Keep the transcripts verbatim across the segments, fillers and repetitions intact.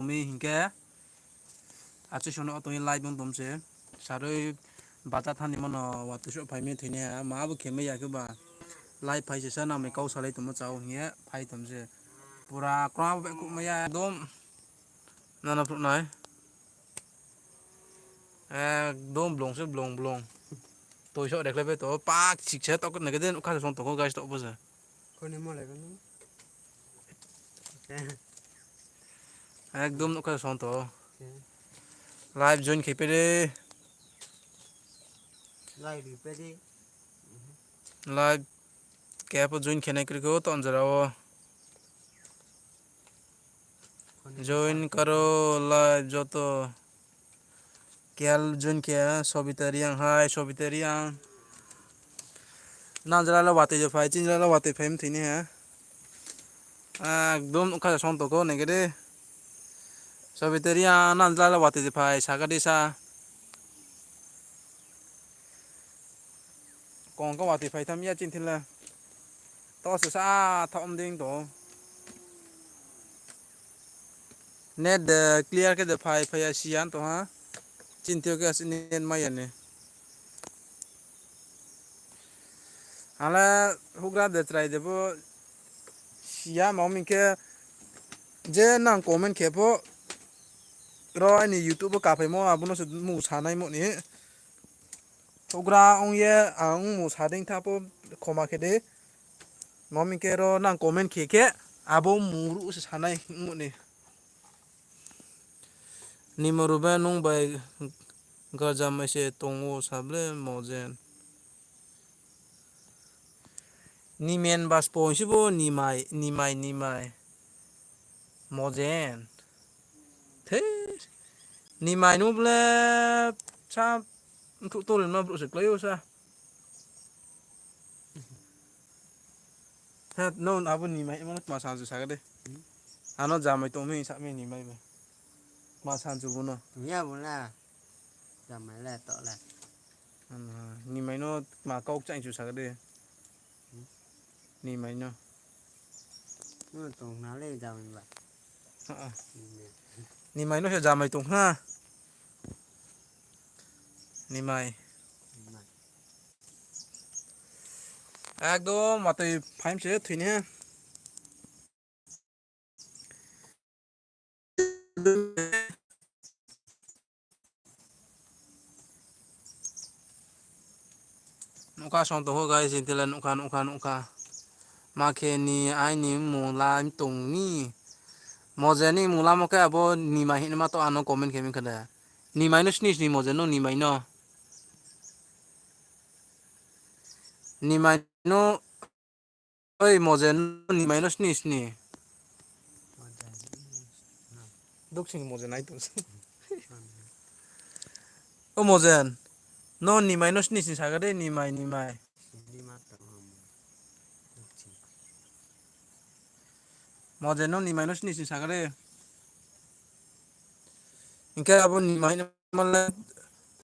mi hing khe. Achu sono o tong ye live ong tom se. Sarui bacha thani mano watoi souh phai mi thoi nai ha. Ma bo khe mai ya khe ba. Live phai se sa nang mai kau salai tongmo chao hing ye phai tom se. Pura kra bo bai kuh mai ya ekdom. Nana phruh nai. Ekdom blong se blong blong. Toi souh dekhle bai to pak sik se tok nai khe de nukha se song tong kho guys tok bo se. Koni mo lai kani. Ekdom nukha song to. Live join khe pe de. Live ri pe de. Live khe pho join khe nai kri kho to anjara o. Join karo live joto. Kial join khe Sobita Reang hai, Sobita Reang. Nang jala lo watoi je phai, chini jala lo watoi phai mthoi ni ha. Ekdom ukha song tong kho nai khe de. Sobita Reang, nang jala lo watoi je phai, saka de sa. Kong kong watoi phai tham ya chini thila. To se sa thaoh ding to. Net de clear khe de phai phai ya siyan to ha. Chini thio khe net mai ya ni. Ale hugra de chrai de bo siya ma mi khe je nang comment khe pho ro aini YouTube wo kaphaimo abono se mung sanai mo ni. Hugra ong ye ang mung sa ding tha pho khoma khe de. Ma mi khe ro nang comment khe khe abo mung ruh se sanai mo ni. Nima Ruben nung bai garjamai se tong o sable Mojen. Nimen ba spo si bo nimai, nimai, nimai. Mojen. The. Nimai no ble sa mthuh torin ma brouh se klái o sa. He, no abo nimai, imo no tma sansu sa khe de. Ano jamai tong mi sa mi nimai bo. Tma sansu bo no. Tong ya bo la. Jamai le to le. Ano, nimai no tma kau kchaih su sa khe de. Nimai no. No tong na le jamai ba. Ha, ha. Nimai. Nimai no se jamai tong ha. Nimai. Nimai. Ekdom watoi phaim se thoi ni ha. Nukha song tong kho guys, intile nukha, nukha, nukha. Ma khe ni aini mung la tong ni. Mojen ni mung lamo khe abo nimai hing ma to ano comment khe mi khe de. Nimai no sini sini Mojen no nimai no. Nimai no, oi Mojen no nimai no sini sini. Duksing Mojen ai tong. O Mojen, no nimai no sini sini sa khe de, nimai, nimai. Mojen no nimai no sini sini sa khe de. Hing khe abo nimai no male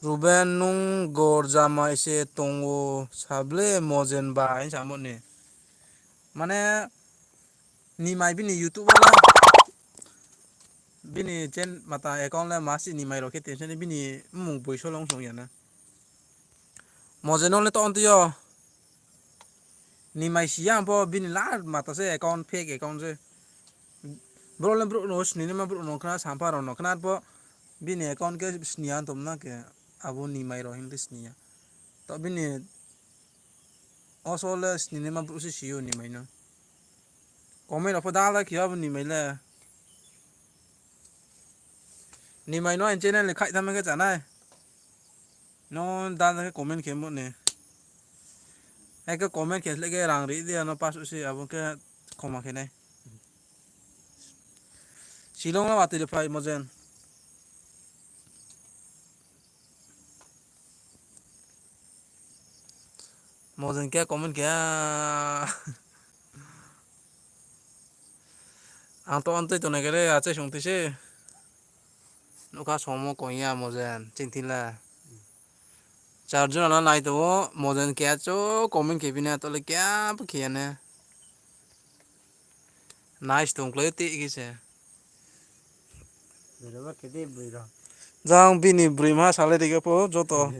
Ruben nung garjamai se tong o sable Mojen bai samo ni. Mane nimai bini YouTube wo le bini chen mata account le ma si nimai rao khe tension ni bini mmung boiso long song ya na. Mojen no le to onti yo. Nimai si ya pho bini la mata se account, fake account se. Brouh le brouh no sini ni ma brouh no khna sampha rao no khna pho bini account khe sini ya tom na khe abo nimai rao hing le sini ya. To bini oso le sini ni ma brouh se si yo nimai no. Comment rao pho da le khe abo nimai le. Nimai no aini channel ni khaih tham khe chanai. No da khe comment khe mo ni. Eke comment khe le khe rang ri di ano pass se abo khe khoma khe nai. Shillong la watoi le phai Mojen. Mojen khe comment khe. Ang to ontoi tongnai khe re, achai song tui se. Nukha somo koiya Mojen, chini thing le. Char jona la nai tong o, Mojen khe acho comment khe bini to le khe bo khe ya ne. Nice tong klai ti khe se. Jang bini broi ma salai ri khe pho joto.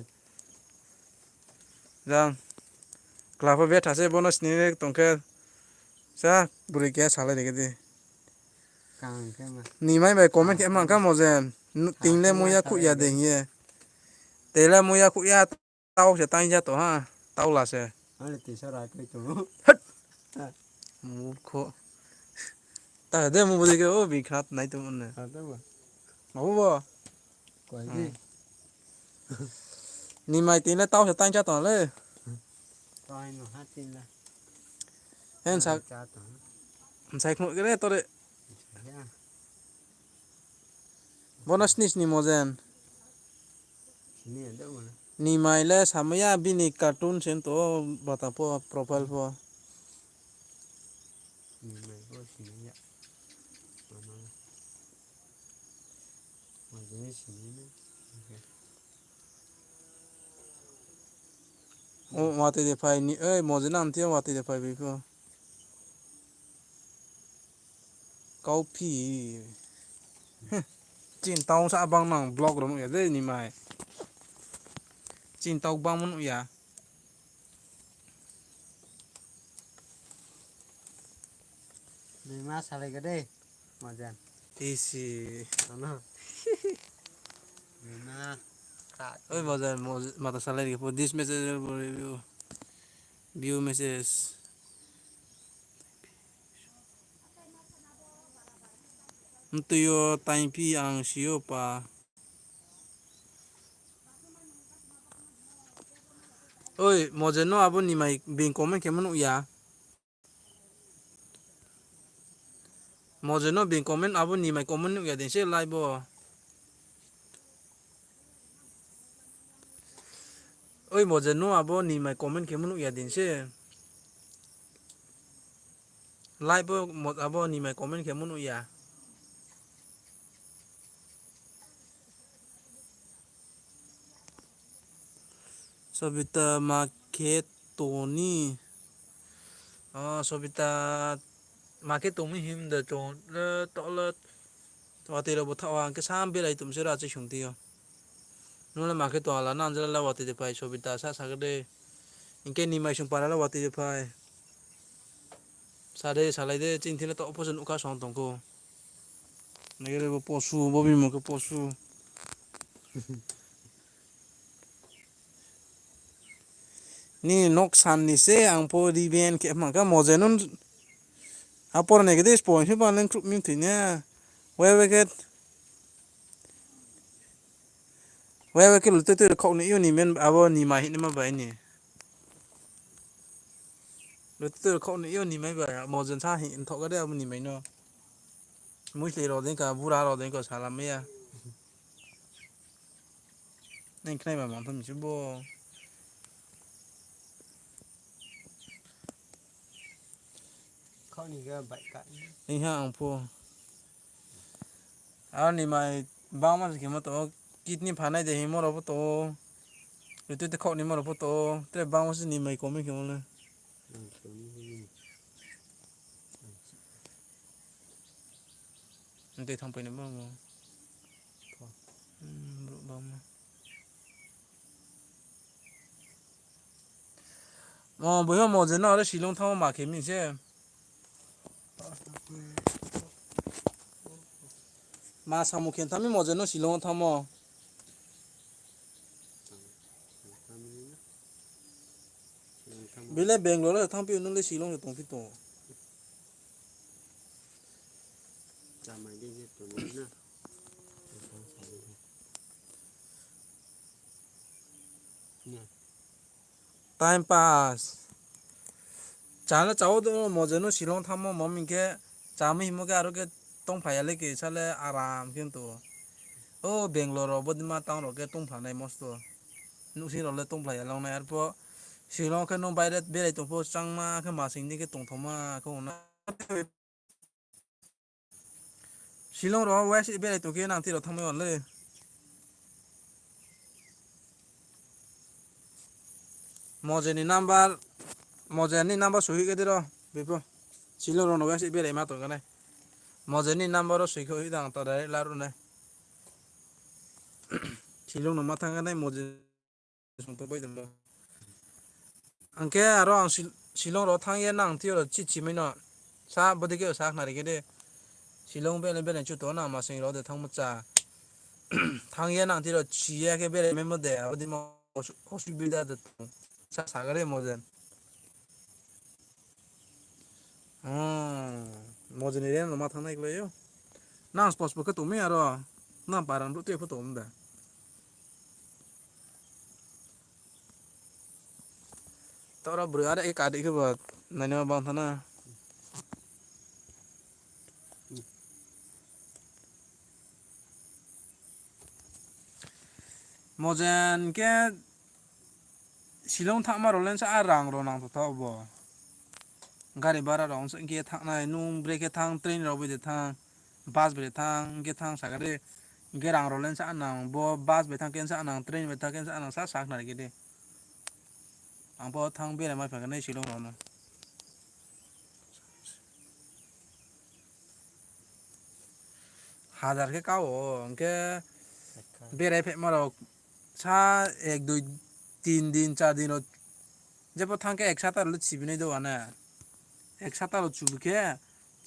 Jang. Kla pho betha se bono sini tong khe. Sa broi khe salai ri khe di. Nimai bai comment khe mang kha Mojen. Ting le muya khuh ya de hing ye. Tei le muya khuh ya. Tau se tang ja to ha. Tau la se. Murkho. Ta de mu bo de ke o bi khrat nai to ne. Ma bo bo. Nimai tin le tau se tang ja to le. Hen sa. Nsai khnuh khe re to re. Bono sini sini Mojen. Nimai le samaya bini cartoon sen to bata pho profile pho. O, watoi de phai ni, ei, Mojen am thia watoi de phai bai pho. Kauphi. Heh. Chini tau sa bang nang vlog rao nuh ya de Nimai. Chini tau bang mo nuh ya. Bima salai ga de, Mojen. Isi. Ano. Bima. Oi, Mojen, Mojen, mata salai ga pho. This message will be view. View message. Mtui yo taingphi ang si yo pa. Oi, Mojen no abo Nimai bini comment khe mo nuh ya. Mojen no bini comment abo Nimai comment nuh ya din se live bo. Oi, Mojen no abo Nimai comment khe mo nuh ya din se. Live bo mo-, abo Nimai comment khe mo nuh ya. Sobita ma khe tong ni. O, Sobita ma khe tong mi him de chung le to le. Watoi rao bo thaoh ang khe sam berai tum se ra chi sung ti yo. Nung le ma khe tong ala nang jela le watoi de phai Sobita sa sa khe de. Hing khe Nimai sung para le watoi de phai. Sa de, salai de, chini thing le to pho se nuh kha song tong kho. Nai khe le bo posu, bo bimo khe posu. Nini nok san ni se ang pho revenge khe mang kha Mojen no. Apor nai khe de spoil phi ba leng kruh mi thoi na. Wai wai khe. Wai wai khe lutui tui rkhaoh ni yo ni men abo Nimai hih ni ma bai ni. Lutui tui rkhaoh ni yo ni mai bai Mojen sa hih nthoh ga de abo Nimai no. Muisli rao dei ka, bura rao dei ka, salam ya. Nang khnai ba mantha mi se bo. Khaoh ni ga bai ka. Nai ha ang pho. Aro Nimai bangma se khemo tong ou, kidney phanai de hingmo rao pho tong ou. Lutui tui khaoh nimo rao pho tong ou. Tre bangma se Nimai comment khemo le. Ntei thangpai ni bangma. Hmm, brouh bangma. O, boiho Mojen no aro Shillong thanngmo ma khe mi se. Ma samung khe thanng mi Mojen no Shillong thanngmo. Bile Bangalore le thanngphi ou, nung le Shillong le tongphi tong ou. Time pass. Chá le chá ou do, Mojen no Shillong thanngmo, mom hing khe chá mi himo khe aro khe tongphai ya le khe sa le aram khe tong ou. O Bangalore rao bodima town rao khe tongphanai mosto. Nuhsing rao le tongphai ya langnai arpho. Shillong khe nung baire berai tong pho changma khe masing ni khe tongthaoma khe ong na. Shillong rao wai se berai tong khe nang tiro thanngmai ya le. Mojen ni number, Mojen ni number soi hoih khe di ro, bipho. Shillong rao no wai se berai ma tong khe nai. Mojen ni number wo soi khe hoih dang ta direct la ruh nai. Shillong no ma thanng nai Mojen song to bai tong bo. Ang khe aro ang Shil-, Shillong ro thanng ye nang thing yo ro chichi mai no. Sa bodi khe sa khnari khe de. Shillong bele bele chu to na ma sing ro de thanng mo cha. Thanng ye nang thing yo ro chi ye khe bele mai mo de. Abo di mo osu-, osubida de tong. Sa sa gare Mojen. Hmm, Mojen ni re no ma thanng nai klai yo. Nang spos bo khe tong mi aro. Nang paran bro tui pho tong da. Toro bro are ek adik khe bo naina bang thana. Mojen khe Shillong thanngma rao le sa rang rao nang tho tho bo. Gari bara rao se khe thanng nai, nung bre khe thanng, train rao bai de thanng, bus bai de thanng, khe thanng sa gari, khe rang rao le sa nang, bo bus bai thanng khe sa nang, train bai thanng khe sa nang, sa sa khnari khe de. Ang pho thanng bere mai pha khe nai Shillong rao no. Hajar khe ka o, hing khe berai phaima rao sa ek, dui, tin din, char din rao jepho thanng khe ek sapta rao le chibi nai do ane. Ek sapta rao chubi khe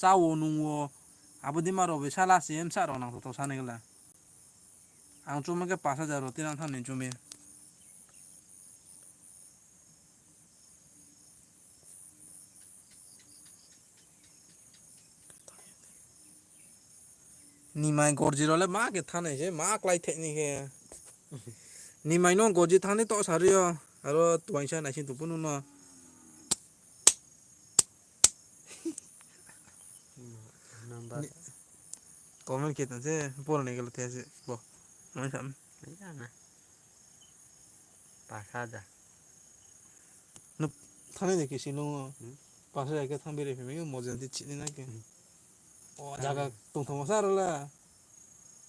chá wo nung wo abo dima rao bai sala si msa rao nang tho tho sa nai gala. Ang chumi khe pas hajar rao tinang thanng ni chumi. Nimai gorji rao le ma khe thanng nai se, ma klái thai ni khe. Nimai no gorji thanng ni to sari yo, aro tuaingsa naising tong pho nung no. Number. Ni-, comment khe tong se, por ni galo the se, bo. Mai sam. Mai sam na. Pas hajar. Nuk thanng nai de khe Shillong o. Hmm. Pas hajar khe thanng bere phai mai, Mojen ti chini na khe. Hmm. O, jaga tong thangmo sa ro la.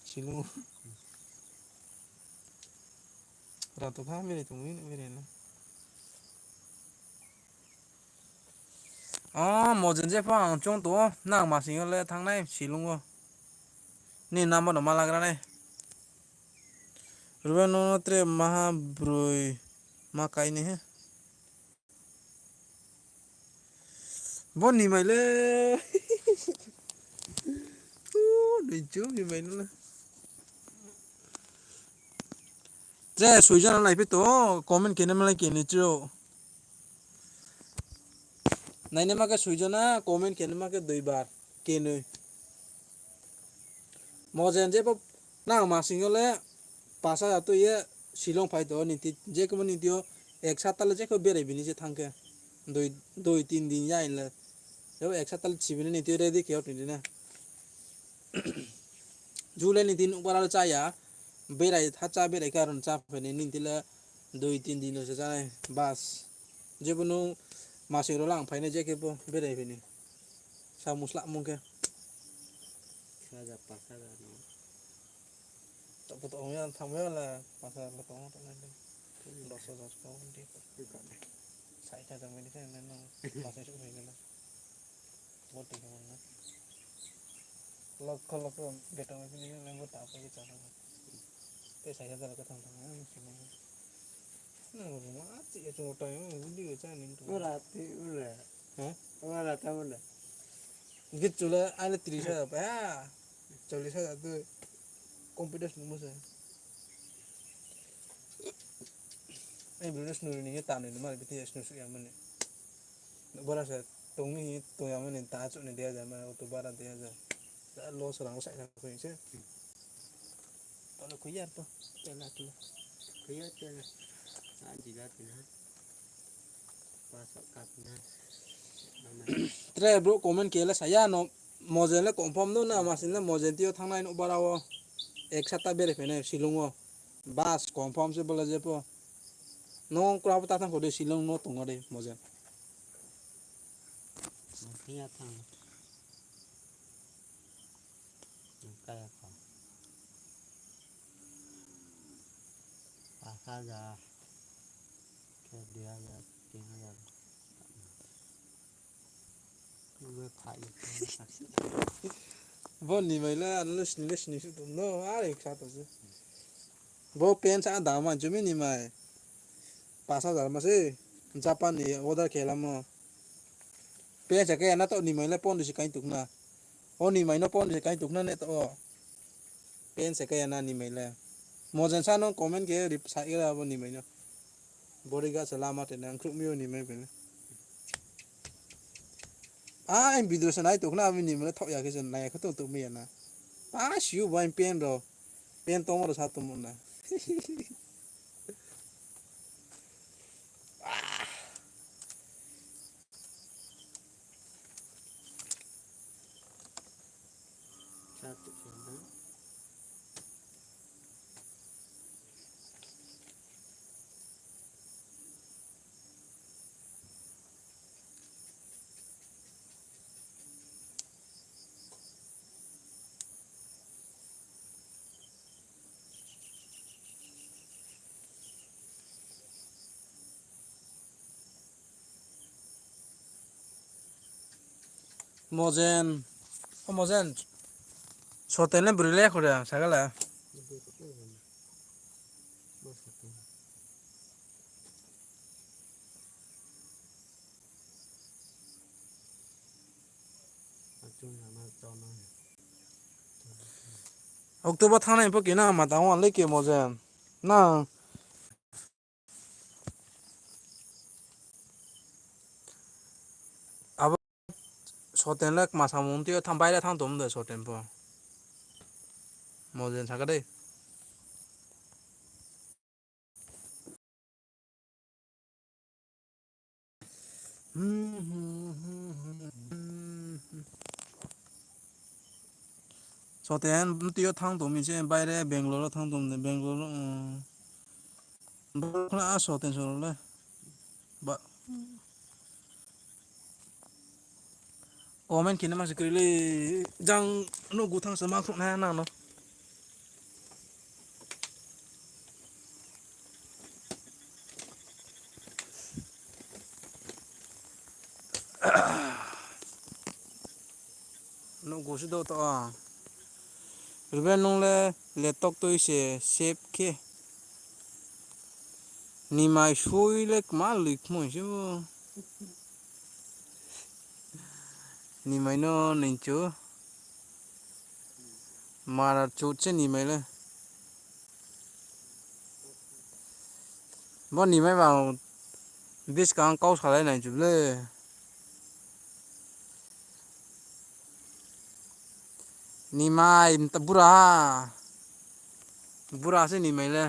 Shillong o. Ra to thanng bere tong mi, bere na. O, Mojen je pho ang choung tong o, nang ma sing yo le thanng nai Shillong o. Ni number no ma lagra nai. Ruben no tre maha broi ma kai ni he. Bo ni mai le. O, ni chu ni mai le. Tre soi jana lai phi to, comment khe na ma lai khe ni chu. Naina ma khe soi jana, comment khe na ma khe dui bar, khe nui. Mojen je pho nang ma sing yo le pas hajar tui ye Shillong phai to ni ti, je khe mo ni ti yo ek sapta le je khe berai bini se thanng khe. Dui, dui tin din ya in le. Je ek sapta le chibi ni ti yo ready khe yo ni na. July ni din ukbara le chá ya, berai tha chá berai khe aro chá phai ni ni ti le dui tin din no se chá nai, bas. Je bo nung ma sing ro lang phai nai je khe bo berai phai ni. Sa musla mung khe. Sa ja pa sa ja no. Tabo to ong ya, thang ya la, pas hajar lo tong, tong nai. Dos hajar tong di. Sai ta jang ni khe nai no, pas hajar su nai na. Bo tong na. Lok ko lok ko beton ni nai bo ta pa ke chana. Te sai ta lok thang thang na, sini. Na, ma chi ya chung ta, video cha ni tu. Ora ti, ora. Ha? Ora ta ora. Git chula, ale tris hajar pa, ha? Chollis hajar tu. Computer sunu mo se. Ai, bro, sunu ni ye ta ni, ma, biti sunu su ya mani. Bara se, tong ni, tong ya mani, ta chu ni dia ja, ma, auto bara dia ja. Loss rang sa ka ko se. Tolo kuyar to. Tela to. Kuyar tela. Ah, jila tina. Pasok kap na. Tre bro comment khe le saya no, Mojen le confirm no na, ma sing le Mojen ti yo thanng nai no bara wo. Ek sapta bere phai nai Shillong wo. Bas confirm se bo le je pho. Nung kra bo ta thanng kho de Shillong no tong o de Mojen. Nung thing ya thanng. Nung kaya kho. Pas hajar. Khe dui hajar, tin hajar. Bo ni mai le, ano le sini le sini su tong no, are kha to se. Bo pen sa dam man chumi ni mai. Pas hajar ma se. Japan ni order khe lamo. Pen sa khe ya na to ni mai le pon si kain tukna. O ni mai no pon si kain tukna ne to o. Pen sa khe ya na ni mai le. Mojen sa no comment khe rip sa ira bo ni mai no. Bori ga sa lama te nang khruh mi o ni mai pele. A, ang video sa nai tukna ami ni mai le thok ya khe sa nai khe tung tuk mi ya na. Pa siu ba ang pen ro. Pen tongmo ro sa tongmo na. Mojen. O Mojen. Soten le bri le khore, sagala. October thangnai pho kena ma tang wa le ke Mojen. Na. Abo Soten le kma samung tui o thang baire thang tom de Soten pho. Mojen saka dei. Soten tui o thang tom mi se baire Bangalore o thang tom de Bangalore o. Ba khna a Soten soro le. Ba. Comment khe na ma se kri le jang no gu thang se ma khruh na nang no. Nuh go si do to a. Ruben nung le laptop toi se save khe. Nimai sui le kma lui khmoi se bo. Nimai no ningchu. Mara chut se nimai le. Bo nimai ba ang buskang kau salai nai chu le. Nimai mta bura. Bura se nimai le.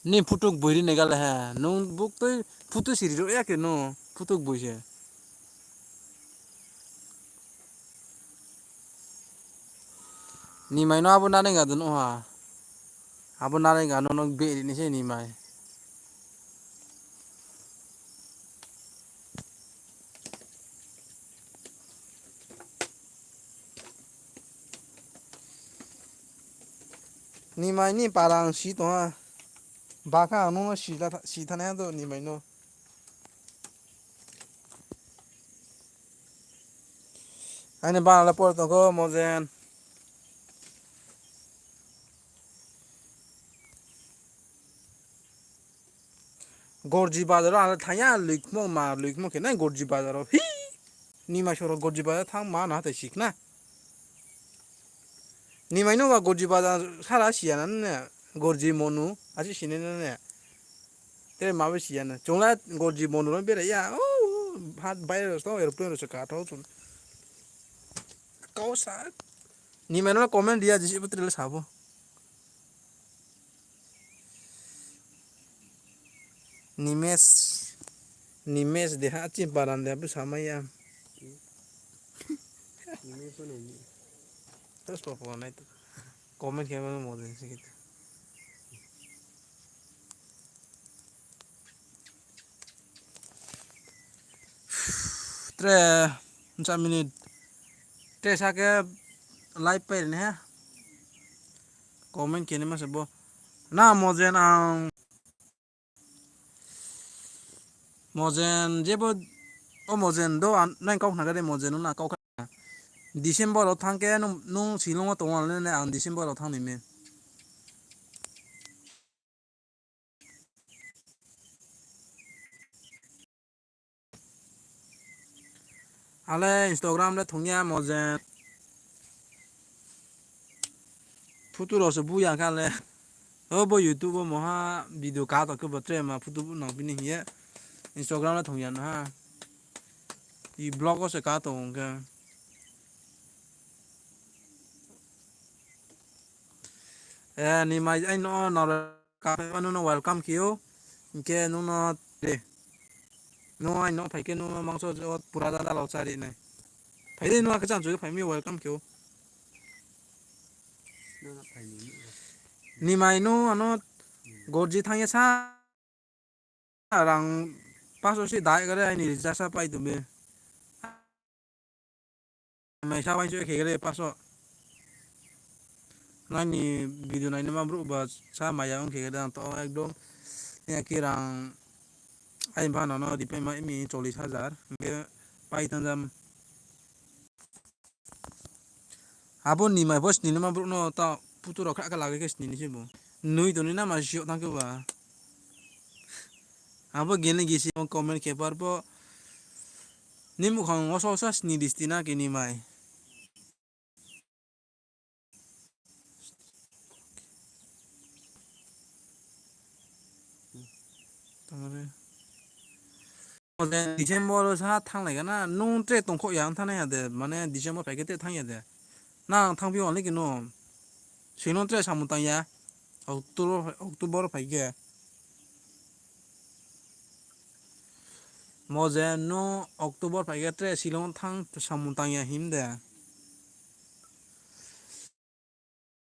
Ni phutuk boi ri nai gale he. Nung buk tui phutu siri ro ya ke no. Phutuk boi se. Nimai no abo nani ga dun oha. Abo nani ga no no beri ni se nimai. Nimai ni parang si tong ha. Bakha ang no si tha-, si thana do nimai no. Aini bana le por tongkho Mojen. Gorji bazar o ang le thangya, luikmo ma, luikmo khe nai Gorji bazar o. Hi! Nimai soro Gorji bazar thang ma na hatai sikna. Nimai no ba Gorji bazar sara siya na ne, Gorji monu, asi sini na ne. Tere ma be siya na. Chungla Gorji monu no bere ya. Oh, hat bai ro sto aeroplane ro se ka thau chung. Kau sa. Nimai no comment dia jisi putri le sabo. Nimes. Nimes de ha chim paran de abu samai ya. Nimes o nai ni. Terus popo nai tu. Comment khe mo mo de sikit. Tre, sa minute. Tre sa khe live pai ni ha. Comment khe ni ma se bo. Na Mojen ang. Mojen jebo, o Mojen do ang nai kau khna kha de Mojen no na kau kha. December o thang khe nung, nung Shillong o tong wal ne ang December o thang ni me. Ale Instagram le thong ya mo je. Photo rao se bu ya kha le. O bo YouTube wo moha video ka tong khe bo tre ma photo bu nang bini hing ye. Instagram le thong ya no ha. I blog wo se ka tong khe. Eh, ni mai ai no nang ka phai ma nung no welcome khe ou. Hing khe nung no de. Nung ai no phai khe nung no mangso o pura dada lo chari nai. Phai de nung a khe chang chu phai mi welcome khe ou. Ni mai nung ano gorji thang ye sa rang paso se dai gare ai ni rija sa pai tu be. Mai sa bai chu khe gare paso. Nai ni video nai ni ma brouh ba sa maya ong khe gare ang to ekdom. Ya ki rang ai ba no no di pai ma mi chollis hajar. Hing khe pai tang jam. Abo ni mai bo sni ni ma brouh no ta putu rao khra khe lage khe sni ni se bo. Nui tong ni na ma sio thang khe ba. Abo gini gisi comment khe par bo. Ni mukhang oso oso sni di sti na ke ni mai. Tamare. Oje December sa thanglai gana, nung tre tongkho ya, ang thangnai ya de, mane December phai khe tre thang ya de. Nang thangphi wang le khe no. Sino tre samung tang ya. October, October phai khe. Mo je no October phai khe tre Shillong thang samung tang ya him de.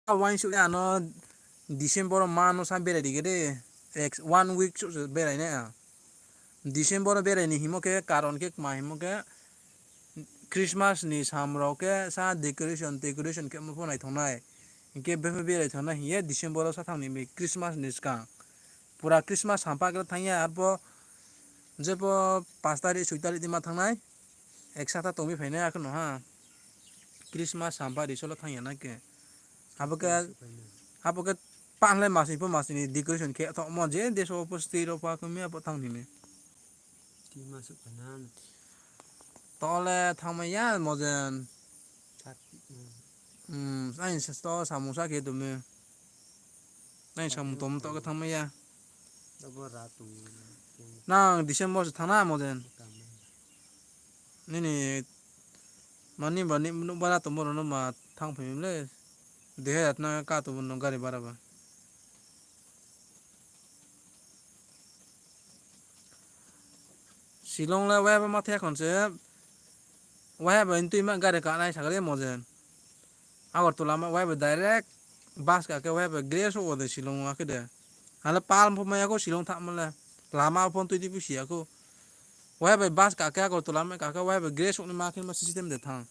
Uaing suh ya no December ma no sa berai di khe de. Ex-, one week suh se berai nai a. December berai ni himo khe karon khe kma himo khe Christmas ni sam rao khe sa decoration, decoration khe mo pho naithok nai. Hing khe bephe berai thang nai hing ye December sa thang ni mi Christmas ni skang. Pura Christmas sampha khe thang ya, arpho jepho pas tarik, soi tarik di ma thang nai. Ek sapta tongmi phai nai akhe no ha. Christmas sampha ri solo thang ya na khe. Abo khe, abo khe panle mas ni pho mas ni decoration khe thok mo je deso pho state rao pha khe mi abo thang ni mi. Tole thangmai ya mo jen. Hmm, aini se to samung sa khe tumi. Aini samung tom to khe thangmai ya. Nang December se thang na mo jen. Nini mani ba ni nuh bara tongmo rao no ma thang phai mi le. Dehe atna ka tongmo no gari bara ba. Shillong le waiha bai ma thai khon se, waiha bai ntui ma gari ka nai sakali mo jen. Agartala ma waiha bai direct bus ka khe waiha bai gre so wo de Shillong akhe de. Ale pal pho mai ya kho Shillong thangmo le. Lama pho ntui di pusi ya kho. Waiha bai bus ka khe Agartala ma ka khe waiha bai gre so ni ma khe ma system de thang.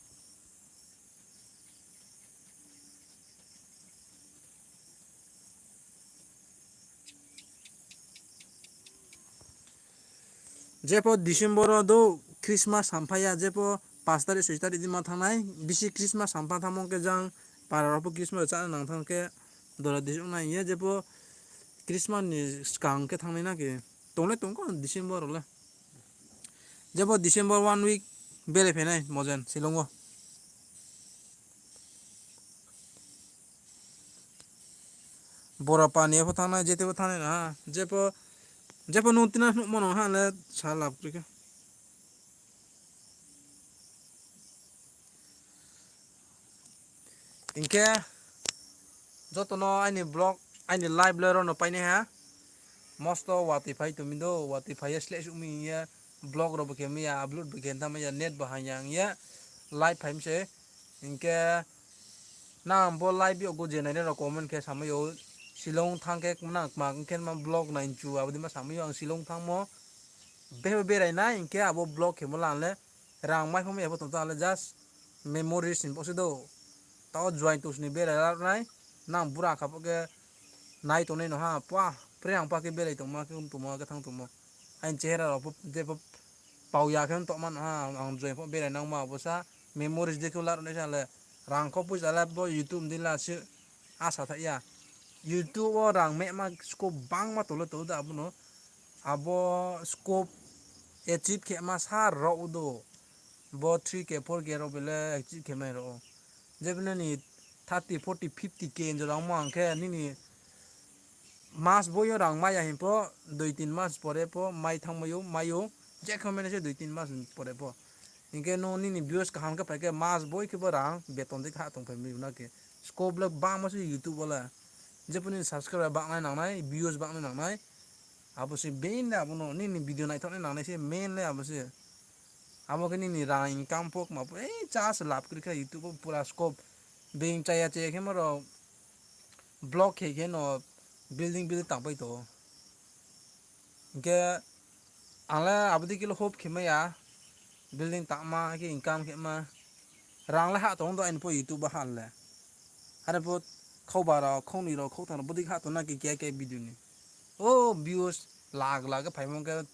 Jepho December o do Christmas samphai ya, jepho pas tarik, soi tarik di ma thang nai, bisi Christmas sampha thangmo khe jang para rao pho Christmas chá nang thang khe dora di ong nai ye, jepho Christmas ni skang khe thang nai na khe. Tong le tong kho December rao le. Jepho December one week berai phai nai mo jen Shillong o. Bora pani pho thang nai, jete pho thang nai na ha. Jepho, jepho nung tina nuhmo no ha le sa lab kri khe. Hing khe joto no aini vlog, aini live le rao no pai nai ha. Mosto watoi phai tong mi do, watoi phai ye sleh suh mi ye vlog rao bo khe mi ya, upload bo khe tha mi ya, net bo hang ya hing ye live phai mi se. Hing khe nang bo live yo go je nai rao comment khe samai yo, Shillong thang khe nang kma khe ma vlog nai chu abo di ma samai yo, ang Shillong thangmo. Behe berai nai hing khe abo vlog khe mo lang le. Rang mai pho mai ya pho tong ta le just memories ni bo se do. Tao join to sini berai la nai. Nang bura kha pho khe nai tong nai no ha. Pua, pre ang pa khe berai tongma khe um tongma khe thang tongmo. Aini chehera rao pho, je pho pau ya khe tongma no ha. Ang join pho berai nangma abo sa memories de khe la nai sa le. Rang kho poisa le bo YouTube di la se asa tha ya. YouTube wo rang mehma scope bangma tong le tong da abo no. Abo scope achieve khe ma sa rao do. Bo three K, four K rao bele exit khe mai rao. Jebo nini thirty, forty, fifty K jora ongmo ang khe nini mas boi yo rang mai ya hing pho, dui tin mas pore pho mai thanngmai ou, mai ou, je khe mene se dui tin mas pore pho. Hing khe nung nini views kaham khe phai khe mas boi khe bo rang beton dei kha tongphai mai na khe. Scope le bangma se YouTube wo le. Jebo nini subscriber bangnai nangnai, views bangnai nangnai. Abo se main le abo no, nini video naithoh nai nangnai se main le abo se. Abo khe nini rang income pho kma pho, ei chá se lab kri kha YouTube wo pura scope. Being chaya chaya khe ma rao vlog khe khe no building building tangpai tong ou. Hing khe ang le abo dei khe le hope khe mai ya, building tangma khe income khe ma. Rang le hah tong do aini pho YouTube wo hah le. Are pho khauba rao, khaunoi rao, khautham rao, bodei kha tong na khe khe khe video ni. O views lakh lakh khe phaimo khe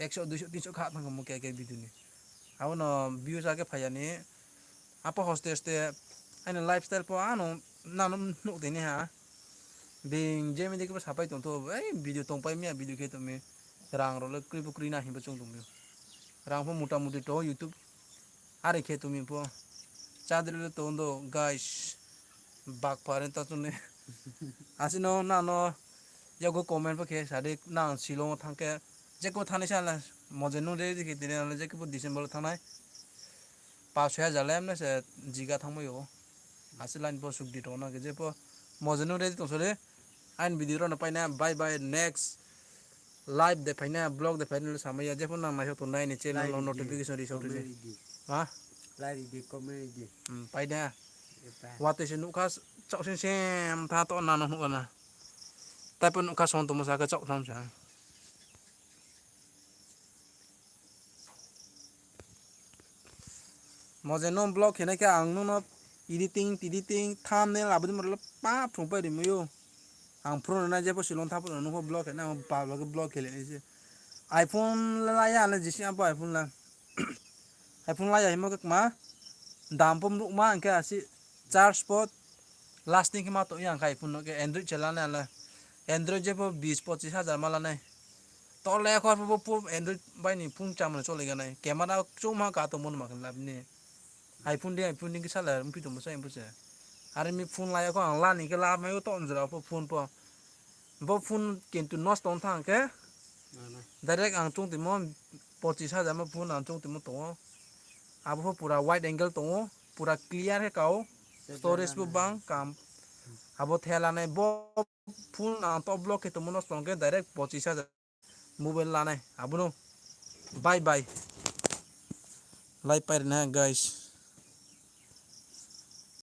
ekso, duiso, tinso kha thanngmo khe khe video ni. Abo no views akhe phai ya ni. Apo hoste hoste aini lifestyle pho ano nano nuh tini ha. Being je mi dei khe bo sapai tong thou, ei video tongpai mi ya, video khe tong mi. Rang rao le kroi pho kroi na hing bo chung tong mi. Rang pho mota moti tong YouTube. Are khe tong mi pho. Chadri le tong do, guys. Bak pha re ta chung ni. Asi no nano yago comment pho khe sa di, nang Shillong wo thanng khe. Je khe thanng nai sa la, moje nung ready khe tini le je khe pho December wo thanng nai. Pas soi hajar le mne se jiga thanngmai ou. Asi line pho suk di tong na khe je pho moje nung ready tong so di. Aini video rao no pai na, bye bye, next live de phai na, vlog de phai na le samai ya, je pho nang naisao tong nai ni channel no notification ri sao ri di. Ha? Like ri di, comment ri di. Hmm, pai na. Watoi se nuh kha, chaoh sing sem tha to nano nuh na. Tai pho nuh kha song tongmo sa khe chaoh tham sa. Moje nung vlog khe nai khe ang nung no editing, editing, thumbnail abo dei mo le pa phrung pai ri mai ou. Ang phru no nai je pho Shillong tha pho no nung pho vlog khe nai, ang pa vlog khe vlog khe le nai se. iPhone la ya le jisi ang pho iPhone la. iPhone la ya himo khe kma dam pho mruh ma hing khe asi charge pho lasting khe ma tong ya hing khe iPhone no khe Android se la nai le. Android je pho bis pochis hajar ma la nai. To le khor pho bo Android bai ni phone chamo no chole ga nai. Camera choungma ka tongmo no ma khe lab ni. iPhone dei, iPhone dei khe sala mphi tongmo sa iPhone se. Are mi phone la ya kho ang la ni khe la mai o to njra pho phone pho. Bo phone kintu nosto ong thang khe. Direct ang choung timo pochis hajar ma phone ang choung timo tong ou. Abo pho pura wide angle tong ou, pura clear khe ka ou. Storage bo bang kam. Abo thela nai bo phone ang to vlog khe tongmo nosto ong khe direct pochis hajar mobile la nai. Abo no bye bye. Lai pai ri na guys.